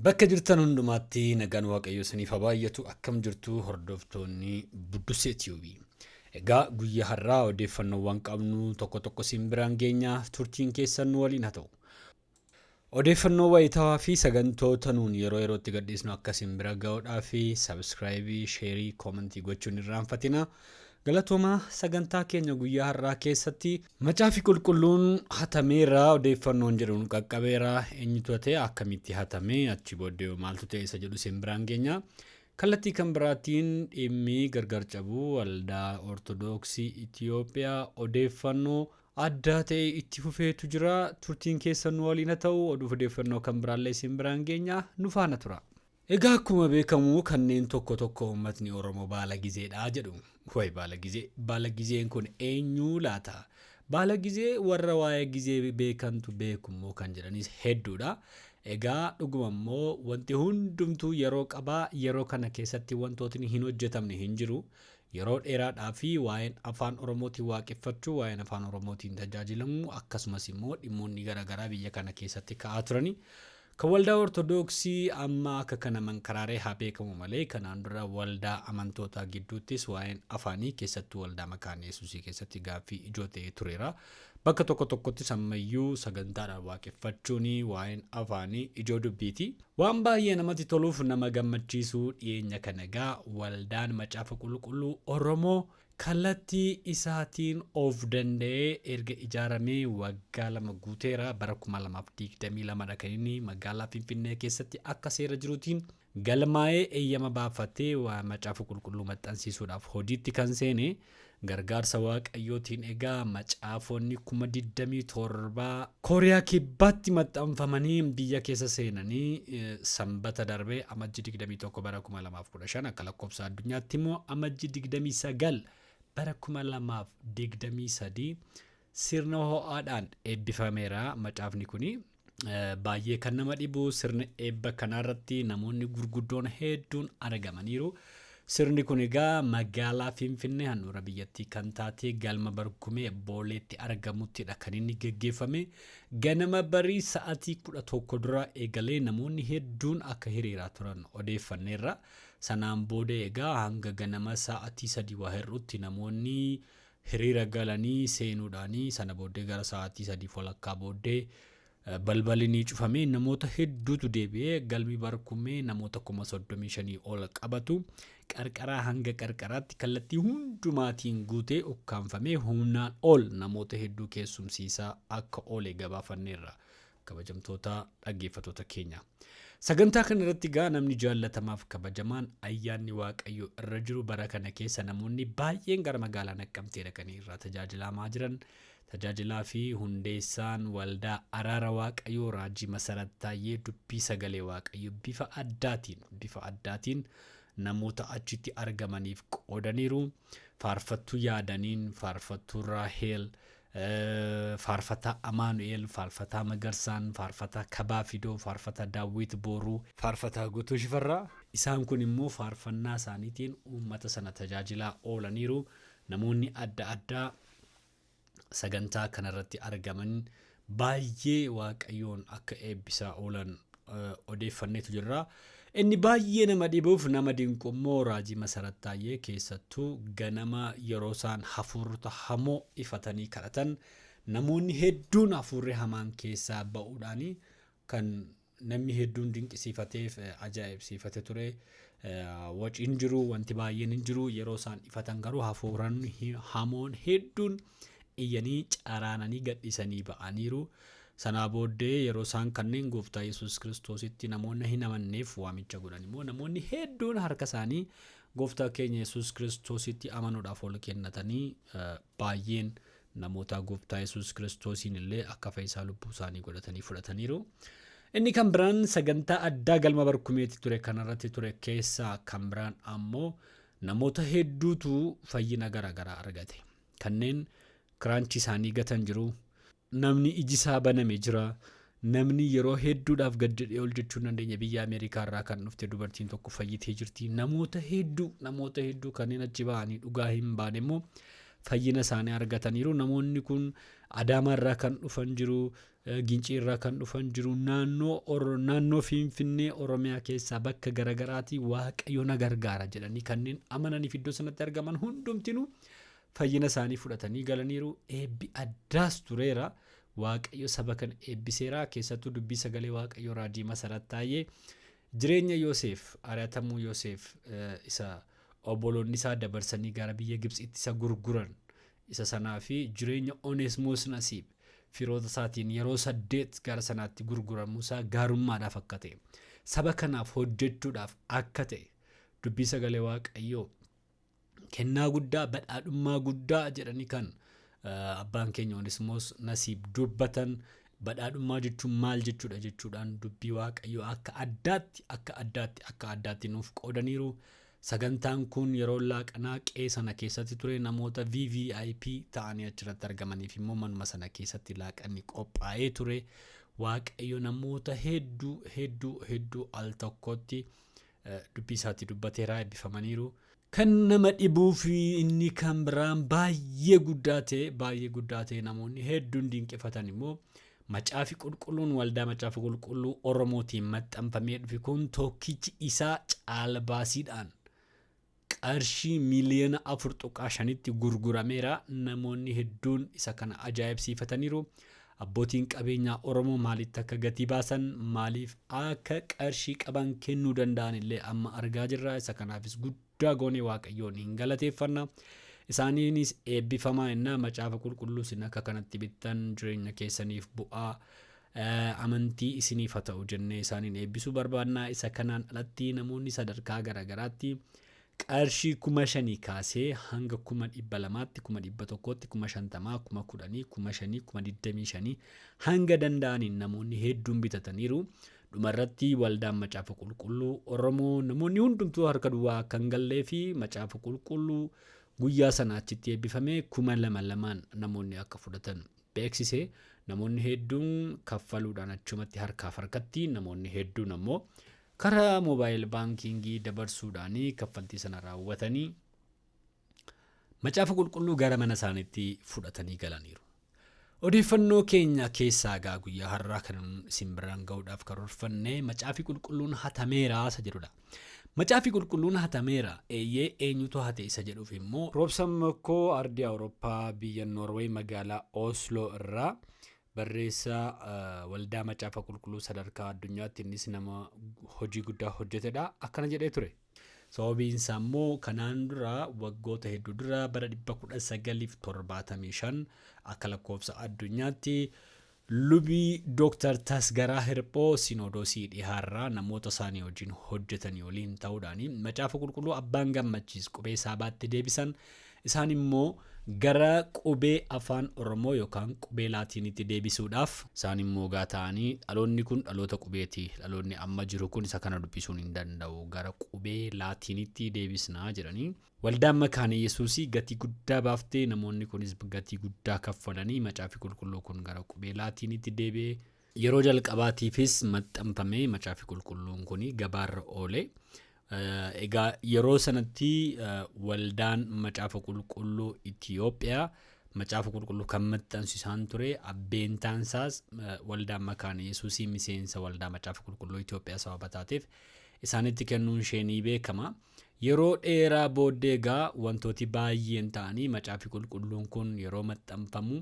Bakka jirtan hundumaatti nagaan Waaqayyoo isiniif haa baay'atu. Akkam jirtu hordoftoonni Buddusee TV? Egaa guyyaa har'aa odeeffannoowwan qabnu tokko tokko isin biraan geenya, turtiin keessan nu waliin haa ta'u. Odeeffannoo wayitaawaa fi sagantoota nuun yeroo yerootti gadhiisnu akka isin bira ga'uudhaa fi subscribe, share, comment gochuun hin irraanfatina. Galatoomaa. Sagantaa keenya guyyaa har'aa keessatti Macaafi Qulqulluun hatameera odeeffannoon jedhu nu qaqqabeera. Eenyutu hate, akkamitti hatame, achi booddee maaltu ta'e isa jedhu isin biraan geenya. Kallattii kan biraatiin dhimmi gargar cabuu waldaa Ortodoksii Itiyoophiyaa odeeffannoo addaa ta'e itti fufeetu jira. Turtiin keessan nu waliin haa ta'u. Oduuf odeeffannoo kan biraallee isin biraan geenya. Nu faana tura. Egaa akkuma beekamu kanneen tokko tokko uummatni Oromoo baala gizeedha jedhu. Way baala gizee! Baala gizeen kun eenyu laata? Baala gizee warra waa'ee gizee beekantu beeku immoo kan jedhanis hedduudha. Egaa dhuguma immoo wanti hundumtuu yeroo qaba. Yeroo kana keessatti wantootni hin hojjetamne hin jiru. Yeroo dheeraadhaa fi waa'een afaan Oromootiin waaqeffachuu, waa'een afaan Oromootiin tajaajilamuu akkasumas immoo dhimmoonni garaagaraa biyya kana keessatti ka'aa turani. Kan waldaa Ortodoksii amma akka kana mankaraaree haa beekamu malee kanaan dura waldaa amantootaa gidduuttis waa'een afaanii keessattuu waldaa Makaana Yesuusii keessatti gaaffii ijoo ta'ee tureera. Bakka tokko tokkottis ammayyuu sagantaadhaan waaqeffachuun waa'een afaanii ijoo dubbiiti. Waan baay'ee namatti toluuf nama gammachiisu dhiyeenya kana egaa waldaan Macaafa Qulqulluu Oromoo Kallattii isaatiin of danda'ee erga ijaaramee waggaa 2 guuteera. Bara 2022 dha kan inni magaalaa Finfinnee keessatti akka seera jiruutiin galmaa'ee eeyyama baafatee waa Macaafa Qulqulluu maxxansiisuudhaaf hojiitti kan seene. Gargaarsa Waaqayyootiin egaa macaafonni 27,000 Kooriyaa Kibbaatti maxxanfamanii biyya keessa seenanii Sanbata darbe Amajji 21 bara 2015, akka lakkoofsa addunyaatti immoo Amajji 29 bara 2023 sirna ho'aadhaan eebbifameera macaafni kuni. Baay'ee kan nama dhibu sirna eebba kanaarratti namoonni gurguddoon hedduun argamaniiru. Sirni kun egaa magaalaa Finfinnee handhuura biyyattii kan taate galma Barkumee Booleetti argamuttidha kan inni geggeeffame. Ganama barii sa'atii 11 dura eegalee namoonni hedduun akka hiriiraa turan odeeffanneerra. Sanaan booda egaa hanga ganama sa'atii 3 waa hir'utti namoonni hiriira galanii seenuudhaanii sana booddee gara sa'aatii 3:30 booddee balballi ni cufame. Namoota hedduutu deebi'ee. Galmi Barkumee namoota 35,000 ol qabatu qarqaraa hanga qarqaraatti kallattii hundumaatiin guutee ukkaamfamee humnaan ol namoota hedduu keessumsiisaa akka oole gabaafanneerra. Kabajamtoota dhaggeeffatoota keenya. Sagantaa kana irratti egaa namni jaallatamaaf kabajamaan ayyaanni Waaqayyoo irra jiru bara kana keessa namoonni baay'een gara magaalaa Naqqamtee dhaqanii irraa tajaajilamaa jiran tajaajilaa fi hundeessaan waldaa Araara Waaqayyoo Raajii Masarat Taayyee dubbii sagalee Waaqayyoo bifa addaatiin namoota achitti argamaniif qoodaniiru. Faarfattuu Yaadaniin, faarfattuu Raahel, faarfataa Amaanu'eel, faarfataa Magarsaan, faarfataa Kabaa Fidoo, faarfataa Daawwit Booruu, faarfataa Guutuu Shifarraa. Isaan kun immoo faarfannaa isaaniitiin uummata sana tajaajilaa oolaniiru. Namoonni adda addaa sagantaa kanarratti argaman baay'ee Waaqayyoon akka eebbisaa oolan odeeffanneetu jirra. Inni baay'ee nama dhibuuf nama dinqu immoo Raajii Masarat Taayyee keessattuu ganama yeroo isaan hafuurota hamoo ifatanii kadhatan namoonni hedduun hafuurri hamaan keessaa ba'uudhaan kan namni hedduun dinqisiifateef ajaa'ibsiifate ture. Waciin jiru, wanti baay'een hin jiru. Yeroo isaan ifatan garuu hafuuronni hamoon hedduun iyyanii caraananii gadhiisanii ba'aniiru. Sanaa booddee yeroo isaan kanneen gooftaa Yesuus Kiristoositti namoonni hin amanneef waamicha godhan immoo namoonni hedduun harka isaanii gooftaa keenya Yesuus Kiristoositti amanuudhaaf ol kennatanii baay'een namoota gooftaa Yesuus Kiristoosiin illee akka fayyisaa lubbuu isaanii godhatanii fudhataniiru. Inni kan biraan sagantaa addaa galma Barkumeetti ture kanarratti ture keessaa kan biraan ammoo namoota hedduutu fayyina garaagaraa argate. Kanneen kiraanchii isaanii gatan jiru. Namni iji isaa baname jira. Namni yeroo hedduudhaaf gad jedhee ol jechuu hin dandeenye biyya Ameerikaa irraa kan dhufte dubartiin tokko fayyitee jirti. Namoota hedduu, namoota hedduu kanneen achi ba'anii dhugaa hin baane immoo fayyina isaanii argataniiru. Namoonni kun Adaamaa irraa kan dhufan jiru, Gincii irraa kan dhufan jiru, naannoo Finfinnee Oromiyaa keessaa bakka garaagaraatii Waaqayyo na gargaara jedhanii kanneen amananiif iddoo sanatti argaman hundumtinuu fayyina isaanii fudhatanii galaniiru. Eebbi addaas tureera. Waaqayyo saba kana eebbiseera. Keessattuu dubbii sagalee Waaqayyo raajii Masarat Taayyee jireenya Yoseef, ari'atamuu Yoseef, isa obboloonni isaa dabarsanii gara biyya Gibxiitti isa gurguran isa sanaa fi jireenya Oneesmoos Nasiib firoota isaatiin yeroo 8 gara sanaatti gurguramuu isaa gaarummaadhaaf akka ta'e, saba kanaaf hojjechuudhaaf akka ta'e dubbii sagalee Waaqayyoo kennaa guddaa, badhaadhummaa guddaa jedhanii kan abbaan keenya Oneesmoos Nasiib dubbatan, badhaadhummaa jechuun maal jechuudha jechuudhaan dubbii Waaqayyoo akka addaatti akka addaatti akka addaatti nuuf qoodaniiru. Sagantaan kun yeroo laaqanaa qe'ee sana keessatti ture. Namoota VVIP ta'anii achirratti argamaniif immoo manuma sana keessatti laaqanni qophaa'ee ture. Waaqayyo namoota hedduu hedduu hedduu al tokkotti dubbii isaatti dubbateera, eebbifamaniiru. Kan nama dhibuu fi inni kan biraan baay'ee guddaa ta'e, baay'ee guddaa ta'e, namoonni hedduun dinqifatan immoo Macaafi Qulqulluun Waldaa Macaafa Qulqulluu Oromootiin maxxanfamee dhufe kun tokkichi isaa caalbaasiidhaan qarshii miliyoona 4.5tti gurgurameera. Namoonni hedduun isa kana ajaa'ibsiifataniiru. Abbootiin qabeenyaa Oromoo maalitti akka gatii baasan, maaliif akka qarshii qaban kennuu danda'an illee amma argaa jirra. Isa kanaafis guddaa goonee Waaqayyoon hin galateeffanna. Isaaniinis eebbifamaa innaa Macaafa Qulqulluu isin akka kanatti bittan jireenya keessaniif bu'aa amantii isiniif haa ta'u jennee isaaniin eebbisuu barbaadna. Isa kanaan alatti namoonni sadarkaa garaagaraatti qarshii 5,000 kaasee hanga 200,000tti, 100,000tti, 50,000, 10,000, 5,000, 25,000 hanga danda'aniin namoonni hedduun bitataniiru. Dhumarratti Waldaan Macaafa Qulqulluu Oromoo namoonni hundumtuu harka duwwaa akka hin gallee fi Macaafa Qulqulluu guyyaa sana achitti eebbifame 2,000 namoonni akka fudhatan beeksise. Namoonni hedduun kaffaluudhaan achumatti harkaaf harkatti, namoonni hedduun ammoo karaa mobile banking dabarsuudhaan kaffaltii sana raawwatanii Macaafa Qulqulluu gara mana isaaniitti fudhatanii galaniiru. Odeeffannoo keenya keessaa egaa guyyaa har'aa kan isin biraan ga'uudhaaf karoorfanne Macaafi Qulqulluun hatameera isa jedhudha. Macaafi Qulqulluun hatameera, eeyyee, eenyutu hate isa jedhuuf immoo Roobsan Makkoo ardii Awurooppaa biyya Noorweey magaalaa Osloo irraa barreessaa Waldaa Macaafa Qulqulluu sadarkaa addunyaatti, innis nama hojii guddaa hojjetedha. Akkana jedhee ture. Sababiin isaa immoo kanaan dura waggoota hedduu dura bara 1975 akka lakkoofsa addunyaatti lubii Dooktar Tasgaraa Hirphoo Sinoodosii dhihaarraa namoota isaanii wajjin hojjetanii waliin ta'uudhaan Macaafa Qulqulluu Abbaan Gammachiis qubee Saabaatti deebisan, isaan immoo gara qubee Afaan Oromoo yookaan qubee Laatiinitti deebisuudhaaf, isaan immoo gaa ta'anii dhaloonni kun dhaloota qubeeti, dhaloonni amma jiru kun isa kana dubbisuun hin danda'u, gara qubee Laatiinitti deebisnaa jedhanii, Waldaan Makaana Yesuusii gatii guddaa baaftee, namoonni kunis gatii guddaa kaffalanii Macaafi Qulqulluu kun gara qubee Laatiinitti deebi'ee yeroo jalqabaatiifis maxxanfamee Macaafi Qulqulluun kun gabaarra oole. Egaa yeroo sanatti Waldaan Macaafa Qulqulluu Itiyoophiyaa Macaafa Qulqulluu kan maxxansu isaan ture. Abbeentaan isaas Waldaan Makaana Yesuusii miseensa Waldaa Macaafa Qulqulluu Itiyoophiyaa sababa taateef isaanitti kennuun ishee ni beekama. Yeroo dheeraa booddee egaa wantooti baay'een ta'anii Macaafi Qulqulluun kun yeroo maxxanfamu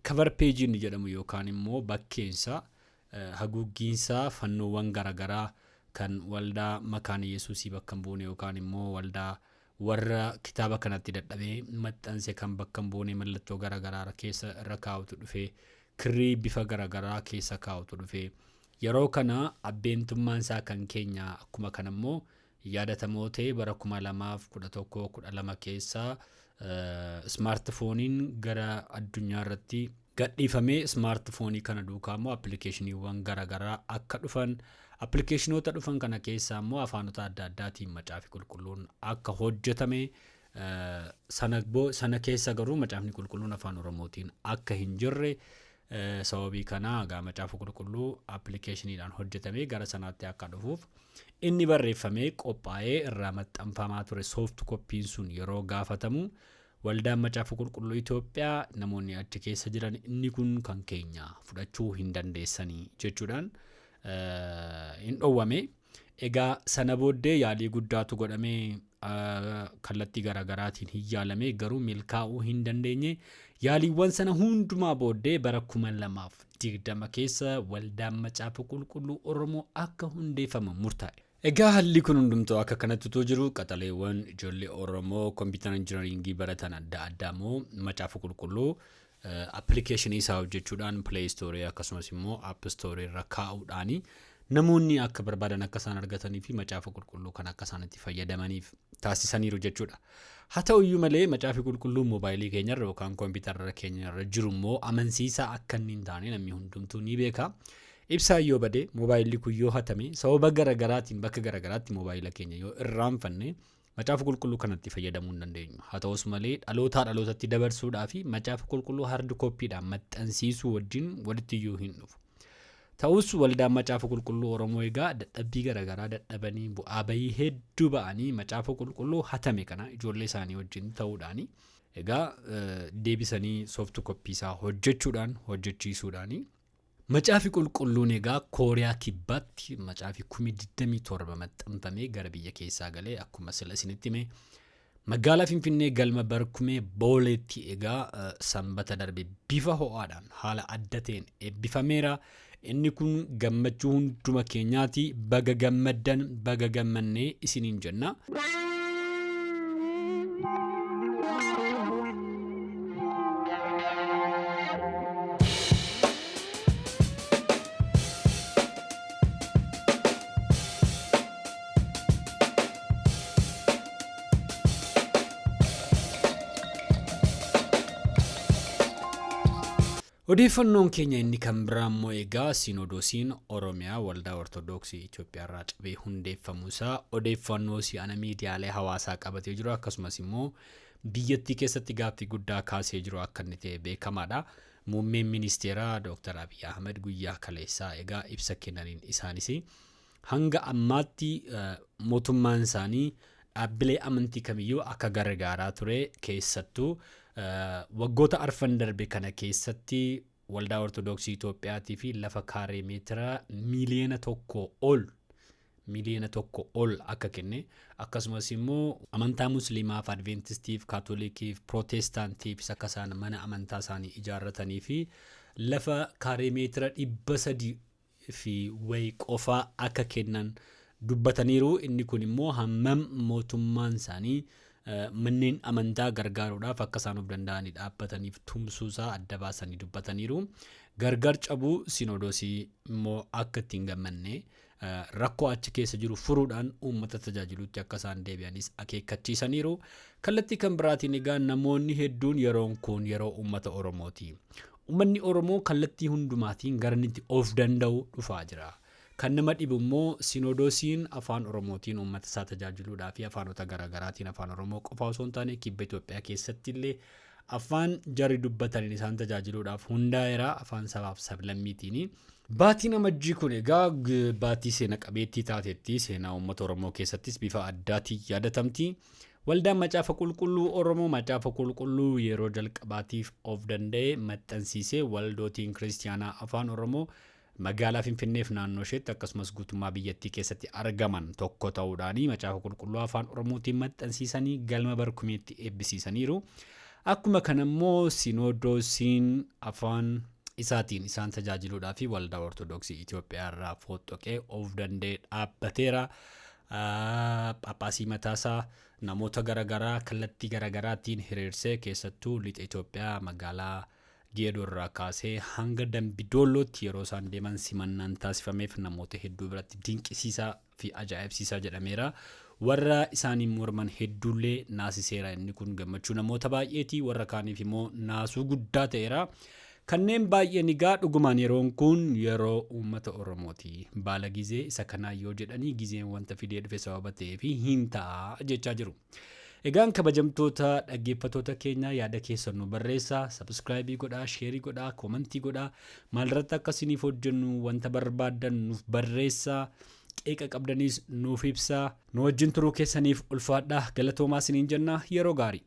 cover page inni jedhamu yookaan immoo bakkeensa haguuggiinsaa fannoowwan garaagaraa kan Waldaa Makaana Yesuusii bakka hin buune yookaan immoo waldaa warra kitaaba kanatti dadhabee maxxanse kan bakka hin buune mallattoo garaagaraa keessa irra kaa'utu dhufe, kirrii bifa garaagaraa keessa kaa'utu dhufe. Yeroo kana abbeentummaan isaa kan keenya. Akkuma kana immoo yaadatamoo ta'e bara 2011 12 keessa smartphoneiin gara addunyaa irratti gadhiifamee, smartphone kana duukaa immoo appilikeeshiniiwwan garaagaraa akka dhufan, appilikeeshinoota dhufan kana keessaa immoo afaanota adda addaatiin Macaafi Qulqulluun akka hojjetame, sana keessa garuu Macaafni Qulqulluun Afaan Oromootiin akka hin jirre, sababii kanaa egaa Macaafa Qulqulluu appilikeeshiniidhaan hojjetamee gara sanaatti akka dhufuuf inni barreeffamee qophaa'ee irraa maxxanfamaa ture soft copyn sun yeroo gaafatamu Waldaan Macaafa Qulqulluu Itoophiyaa namoonni achi keessa jiran inni kun kan keenya fudhachuu hin dandeessanii jechuudhaan hin dhowwame. Egaa sana booddee yaalii guddaatu godhamee, kallattii garaagaraatiin hin yaalame, garuu milkaa'uu hin dandeenye. Yaaliiwwan sana hundumaa booddee bara 2020 keessa Waldaan Macaafa Qulqulluu Oromoo akka hundeeffamu murtaa'e. Egaa haalli kun hundumtuu akka kanatti utuu jiru, qaxaleewwan ijoollee Oromoo computer engineering baratan adda addaa immoo Macaafa Qulqulluu appilikeeshinii isaa hojjechuudhaan Play Store akkasumas immoo App Store irra kaa'uudhaan namoonni akka barbaadan akka isaan argatanii fi Macaafa Qulqulluu kan akka isaan itti fayyadamaniif taasisaniiru jechuudha. Haa ta'u iyyuu malee, Macaafi Qulqulluu moobaayilii keenyarra yookaan kompiitarra keenyarra jiru immoo amansiisaa akka inni hin taane namni hundumtuu ni beeka. Ibsaan yoo bade, moobaayilli kun yoo hatame, sababa garaagaraatiin bakka garaagaraatti moobaayila keenya yoo irraanfanne, Macaafa Qulqulluu kanatti fayyadamuu hin dandeenyu. Haa ta'us malee, dhalootaa dhalootatti dabarsuudhaa fi Macaafa Qulqulluu hard copydhaan maxxansiisuu wajjin walitti iyyuu hin dhufu. Ta'us Waldaan Macaafa Qulqulluu Oromoo egaa dadhabbii garaagaraa dadhabanii, bu'aa bayii hedduu ba'anii, Macaafa Qulqulluu hatame kana ijoollee isaanii wajjin ta'uudhaani egaa deebisanii soft copy isaa hojjechuudhaan, hojjechiisuudhaani, Macaafi Qulqulluun egaa Kooriyaa Kibbaatti macaafi 27,000 maxxanfamee gara biyya keessaa galee, akkuma sila isinitti hime, magaalaa Finfinnee galma Barkumee Booleetti egaa Sanbata darbe bifa ho'aadhaan haala adda ta'een eebbifameera. Inni kun gammachuu hunduma keenyaati. Baga gammaddan, baga gammannee isiniin jenna. Odeeffannoon keenya inni kan biraa immoo egaa Siinodoosiin Oromiyaa Waldaa Ortodoksii Itoophiyaa irraa cabee hundeeffamuu isaa odeeffannoo si'ana miidiyaalee hawaasaa qabatee jiru, akkasumas immoo biyyattii keessatti gaaffii guddaa kaasee jiru akka inni ta'e beekamaadha. Muummeen ministeeraa Dr. Abiy Ahmed guyyaa kaleessaa egaa ibsa kennaniin isaanis hanga ammaatti mootummaan isaanii dhaabbilee amantii kamiyyuu akka gargaaraa ture, keessattuu waggoota arfan darbe kana keessatti Waldaa Ortodoksii Itoophiyaatii fi lafa kaaree meetira 1 miiliyoona 1 ol akka kenne, akkasumas immoo amantaa Musliimaaf, Adventistiif, Kaatolikiif, Pirootestaantiif akka isaan mana amantaa isaanii ijaarratanii fi lafa kaaree meetira 300 fi wayi qofaa akka kennan dubbataniiru. Inni kun immoo hammam mootummaan isaanii manneen amantaa gargaaruudhaaf akka isaan of danda'anii dhaabbataniif tumsuusaa adda baasanii dubbataniiru. Gargar cabuu sinoodosii immoo akka ittiin gammanne, rakkoo achi keessa jiru furuudhaan uummata tajaajiluutti akka isaan deebi'anis akeekkachiisaniiru. Kallattii kan biraatiin egaa namoonni hedduun yeroon kun yeroo uummata Oromooti. Uummanni Oromoo kallattii hundumaatiin gara inni itti of danda'u dhufaa jira. Kan nama dhibu immoo sinoodosiin afaan Oromootiin uummata isaa tajaajiluudhaa fi afaanota garaagaraatiin, afaan Oromoo qofa osoo hin taane kibba Itoophiyaa keessatti illee afaan jarri dubbataniin isaan tajaajiluudhaaf hundaa'eera, afaan sabaaf sablammiitiini. Baatiin Amajjii kun egaa baatii seena qabeettii taatetti seenaa uummata Oromoo keessattis bifa addaatiin yaadatamti. Waldaan Macaafa Qulqulluu Oromoo Macaafa Qulqulluu yeroo jalqabaatiif of danda'e maxxansiisee, waldootiin kiristiyaanaa afaan Oromoo magaalaa Finfinneef naannoo isheetti akkasumas guutummaa biyyattii keessatti argaman tokko ta'uudhaan Macaafa Qulqulluu afaan Oromootiin maxxansiisanii galma Barkumeetti eebbisiisaniiru. Akkuma kana immoo Sinodoosiin afaan isaatiin isaan tajaajiluudhaa fi Waldaa Ortodoksii Itoophiyaa irraa fottoqee of danda'e dhaabbateera. Phaaphaasii mataasaa, namoota garaagaraa kallattii garaagaraatiin hiriirsee, keessattuu lixa Itoophiyaa magaalaa Geedoo irraa kaasee hanga Dambi Doollootti yeroo isaan deeman simannaan taasifameef namoota hedduu biratti dinqisiisaa fi ajaa'ibsiisaa jedhameera. Warra isaaniin morman hedduullee naasiseera. Inni kun gammachuu namoota baay'eeti. Warra kaaniif immoo naasuu guddaa ta'eera. Kanneen baay'een egaa dhugumaan yeroon kun yeroo uummata Oromooti. Baala gizee isa kanaa yoo jedhanii, gizeen wanta fidee dhufe sababa ta'eef hin ta'a jechaa jiru. Egaan kabajamtoota dhaggeeffattoota keenya, yaada keessan nu barreessaa, subscribe godhaa, share godhaa, comment godhaa, maalirratti akka isiniif hojjennu wanta barbaaddan nuuf barreessaa, qeeqa qabdanis nuuf ibsaa. Nu wajjin turuu keessaniif ulfaadhaa, galatoomaa isiniin jenna, yeroo gaarii.